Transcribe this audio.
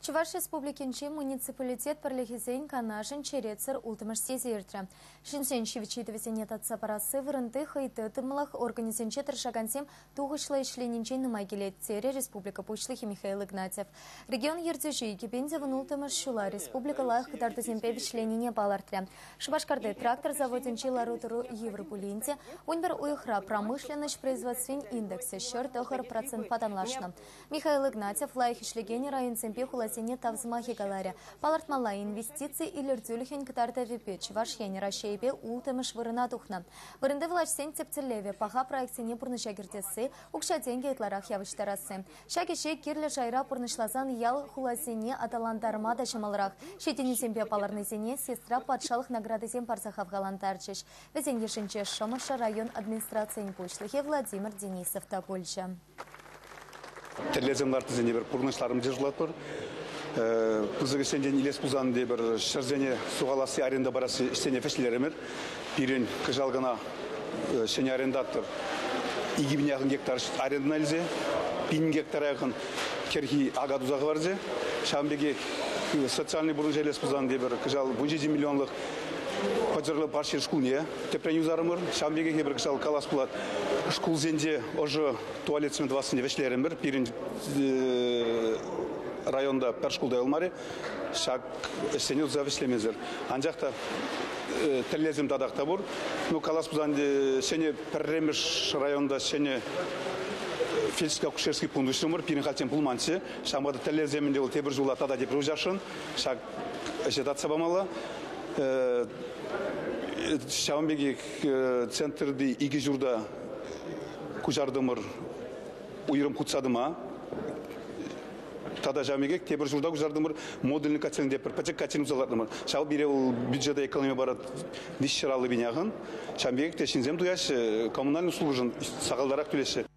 Чӑваш Республикинчи муниципалитет пӗрлӗхӗсен канашӗн черетсӗр улттӑмӗш сессийӗ иртрӗ. Ҫынсен ҫивӗч ыйтӑвӗсене татса парасси вырӑнти хӑй тытӑмлӑх органӗсенче тӑрӑшакансем тухӑҫлӑ ӗҫленинчен нумай килет, терӗ республика Пуҫлӑхӗ Михаил Игнатьев. Регион ертӳҫи 2016 ҫула республика лайӑх кӑтартусемпе вӗҫленине палӑртрӗ. Шупашкарти трактор заводӗнчи лару-тӑру йывӑр пулин те, 11 уйӑхра промышленноҫ производствин индексӗ 109 процентпа танлашнӑ. Михаил Игнатьев лайӑх ӗҫлекен районсемпе хуласене тав сӑмахӗ каларӗ. Палӑртмалла, инвестици илӗртӳлӗхӗн кӑтартӑвӗпе Чӑваш Ен Раҫҫейӗпе улттӑмӗш вырӑна тухнӑ. Вырӑнти влаҫсен тӗп тӗллевӗ – паха проектсене пурнӑҫа кӗртесси, укҫа-тенкӗ ытларах явӑҫтарасси. Ҫак ӗҫе кирлӗ шайра пурнӑҫласан ял хуласене аталантарма та ҫӑмӑлрах. Ҫитӗнӳсемпе палӑрнисене съездра патшалӑх наградисем парса хавхалантарчӗҫ. Вӗсен йышӗнче Шӑмӑршӑ район администрацийӗн пуҫлӑхӗ Владимир Денисов та пулчӗ. Тӗллевсем лартнисене пӗр пурнӑҫларӑм тесе шутлатпӑр. Пысӑк ӗҫсенчен илес пулсан тепӗр ҫӗрсене сухаласси, аренда парасси ӗҫсене вӗҫлерӗмӗр. Пирӗн кӑҫал кӑна ҫӗнӗ арендатор 2000 яхӑн гектар арендӑна илсе, 1000 гектара яхӑн кӗрхи ака туса хӑварчӗ. Ҫавӑн пекех социальный пурнӑҫа илес пулсан тепӗр кӑҫал 17 миллионлӑх Пӑчӑрлӑ Пашьел шкулне тӗпрен юсарӑмӑр. Ҫавӑн пекех эпир кӑҫал калас пулать, шкулсенче ӑшӑ туалетсем тӑвассине вӗҫлерӗмӗр. Пирӗн районта пӗр шкул та юлмарӗ. Ҫак ӗҫсене туса вӗҫлемесӗр. Анчах та тӗллевсем татах та пур. Ну, калас пулсан, ҫӗнӗ пӗрремӗш районта ҫӗнӗ фельдшерско-акушерский пункт уҫрӑмӑр. Пирӗн хальччен пулманччӗ. Ҫавӑнпа та тӗллевсем ӗнтӗ вӑл тепӗр ҫула тата тепӗр уҫасшӑн. Ҫак ӗҫе татса памалла. Ҫавӑн пекех центрти икӗ ҫурта куҫартӑмӑр уйрӑм хутса тӑма. Тата ҫавӑн пекех тепӗр ҫурта куҫартӑмӑр модульный котельный тепӗр пӗчӗк котельный туса лартнӑмӑр. Ҫав пире вӑл бюджета экономи парать 350 пин яхӑн. Ҫавӑн пекех те ҫынсем туяҫҫӗ, коммунальный услугӑшӑн сахалтарах тӳлеҫҫӗ.